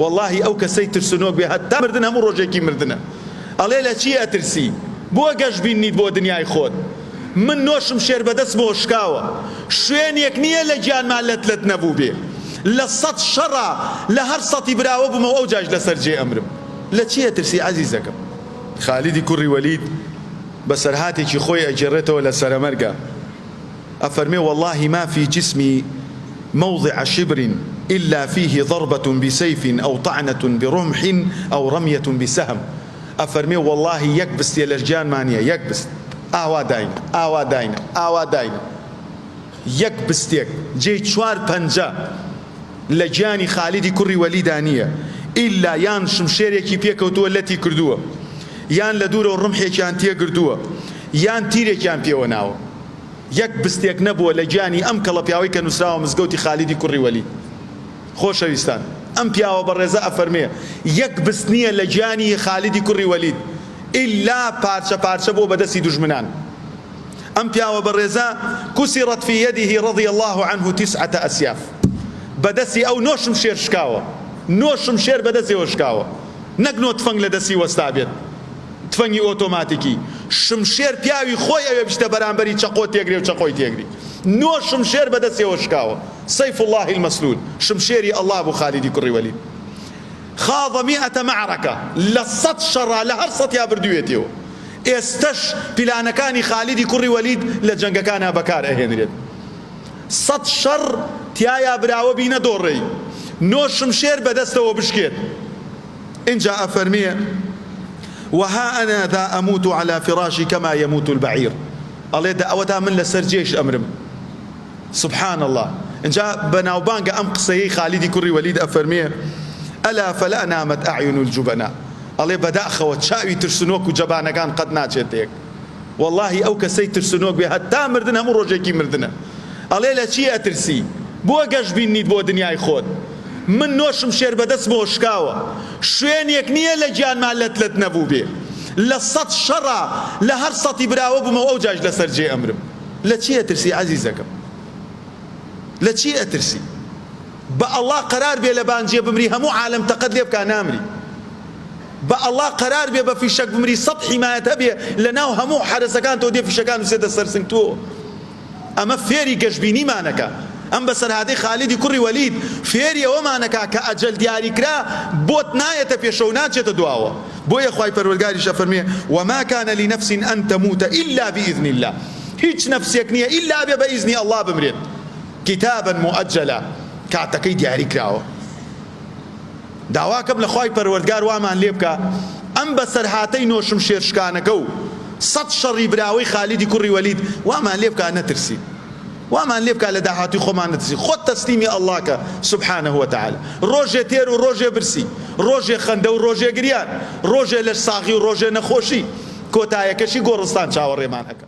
وەڵاهی ئەو کەسەی ترسنۆک بێ هەتا مردن هەموو ڕۆژێکی مردنە ئەڵێ لە چی ئەترسی بۆ گەشبین نیت بۆ دنیای خۆت من نۆ شمشێر بەدەستمەوە شکاوە شوێنێک نییە لە گیانما لەت لەت نەبووبێ لە سەت شەڕا لە هەر سەتی براوە بوومەوە ئەوجاش لەسەر جێ ئەمرم لە چی ئەترسی عەزیزەکەم. خالیدی کوڕی وەلید بەسەرهاتێکی خۆی ئەگێڕێتەوە لە سەرەمەرگا ئەفەرمێ واللە ما فی جسمی موضع شبر الا فیه ضربە بسیف او طعنە برمح او رمیە بسهم ئەفەرمێ وەڵاهی یەک بستێ لە ژیانما نیە یەک بست ئاوا داینە ئاوا داینە ئاوا داینە یەک بستێک جێی چوار پەنجە لە گیانی خالیدی کوڕی وەلیدا نیە ئیلا یان شمشێرێکی پێکەوتووە لەتی کردووە یان لە دوورەوە ڕمحێکیان تێگردووە یان تیرێکیان پێوە ناوە یەک بستێک نەبووە لە گیانی ئەم کەڵە پیاوەی کە نووسراوە مزگەوتی خالیدی کوڕی وەلید خۆشەویستان ئەم پیاوە بەڕێزە ئەفەرمێ یەک بست نیە لە گیانی خالیدی کوڕی وەلید ئیلا پارچە پارچە بووە بەدەستی دوژمنان ئەم پیاوە بەڕێزە کسرت فی یده رضی اللە عنه تسعة اسیاف بەدەستی ئەو نۆ شمشێر شکاوە نۆ شمشێر بەدەستیەوە شکاوە نەک نۆ تفەنگ لە دەستی وەستابێت تفەنگی ئۆتۆماتیکی شمشێر پیاوی خۆی ئەوێ بچتە بەرامبەری چەقۆ تێگرێ و چەقۆی تێگری نۆ شمشێر بەدەستیەوە شکاوە سیف اللە المسلول شمشێری اللە بوو خالیدی کوڕی وەلید خاض مئة معرکە لە سەت شەڕا لە هەر سەتیا بردوویەتیەوە ئێستەش پیلانەکانی خالیدی کوڕی وەلید لە جەنگەکانا بەکار ئەهێنرێت سەت شەڕ تیایا براوە بی نەدۆڕێی نۆ شمشێر بەدەستەوە بشکێت ئینجا ئەفەرمێ وها انا ذا اموت علی فراشی کما یموت البعیر ئەڵێ دە ئەوەتا من لەسەر جێیش ئەمرم سبحان اللە ئینجا بەناوبانگە ئەم قسەیەی خالیدی کوڕی وەلید ئەفەرمێ الا فلا نامت اعین الجبناء ئەڵێ بەداخەوە چاوی ترسنۆک و جەبانەکان قەت ناچێتە یەک وەڵاهی ئەو کەسەی ترسنۆک بێ هەتا مردن هەموو ڕۆژێکی مردنە ئەڵێ لە چی ئەترسی بۆ گەشبین نیت بۆ دنیای خۆت من نۆ شمشێر بەدەستمەوە شکاوە شوێنێک نییە لە گیانما لەت لەت نەبووبێ لە سەت شەڕا لە هەر سەتی براوە بوومەوە ئەوجاش لەسەر جێ ئەمرم لە چی ئەترسی عەزیزەکەم لە چی ئەترسی بە ئەڵا قەرار بێ لە بانجێ بمری هەموو عالەم تەقەت لێ بکا نامری بە ئەڵا قەرار بێ بە فیشەک بمری سەت حیمایەت هەبێ لە ناو هەموو حەرەسەکان تۆ دێ فیشەکان نوسێتە سەر سنگ تۆ ئەمە فێری گەشبینیمانەکا. ئەم بەسەرهاتەی خالیدی کوڕی وەلید فێری ئەوەمانەکا کە ئەجەل دیاریکرا بۆت نایەتە پێشەوە و ناچێتە دواوە. بۆیە خوای پەروەردگاریش ئەفەرموێ، وما کان لنفس ان تموت الا باذن اللە، هیچ نەفسێک نییە ئیلا ئەبێ بە ئیزنی اللە بمرێت، کتابا مؤجلا، کاتەکەی دیاریکراوە. داواکەم لە خوای پەروەردگار وامان لێ بکا ئەم بەسەرهاتەی نۆ شمشێر شکانەکە و سەت شەڕی براوەی خالیدی کوڕی وەلید وامان لێ بکا نەترسین وامان لێ بکا لە داهاتووی خۆمان نەترسین خۆت تەسلیمی اللە کە سبحانە وتعالی ڕۆژێ تێر و ڕۆژێ برسی ڕۆژێ خەندە و ڕۆژێ گریان ڕۆژێ لەش ساغی و ڕۆژێ نەخۆشی کۆتایەکەشی گۆڕستان چاوەڕێمان ئەکا.